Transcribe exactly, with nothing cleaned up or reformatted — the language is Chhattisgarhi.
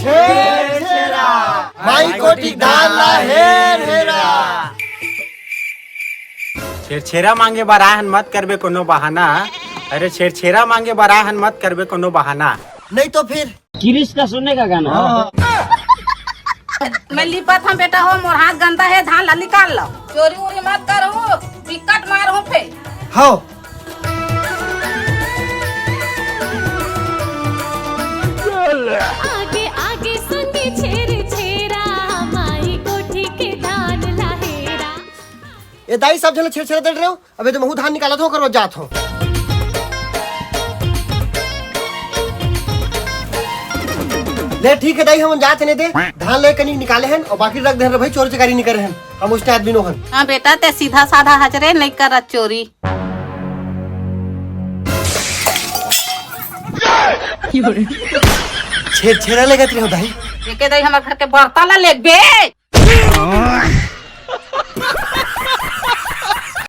छेरछेरा, माई कोठी धान ला हेर हेरा। छेरछेरा मांगे बर आए हन, मत करबे कोनो बहाना। अरे, छेरछेरा मांगे बर आए हन, मत करबे कोनो बहाना। नहीं तो फिर? किरिस का सुनने का गाना। मैं लिपत हूँ बेटा हो, मोर हाथ गंदा है, धान ला निकाल लो। चोरी उरी मत करो, बिकट मार हूँ फे। हो। आगे आगे संगी छेरछेरा, माई कोठी के धान ला हेरा। ए दाई, सब झन छेरछेरा दे रहे हो। अबे तो महू धान निकालत हो, करो जात हो। ले ठीक है दाई, हमन जात हन दे, धान ले कनी निकाले हन और बाकी रख दे हन रे भाई, चोरी चकारी नहीं करे हन, हम उसने आदमी नो हन। हाँ बेटा, ते सीधा साधा हचरे नहीं करत चोरी। छेरछेरा लेगत रहो दाई। एके दाई हमर घर के बर्तन ला लेबे।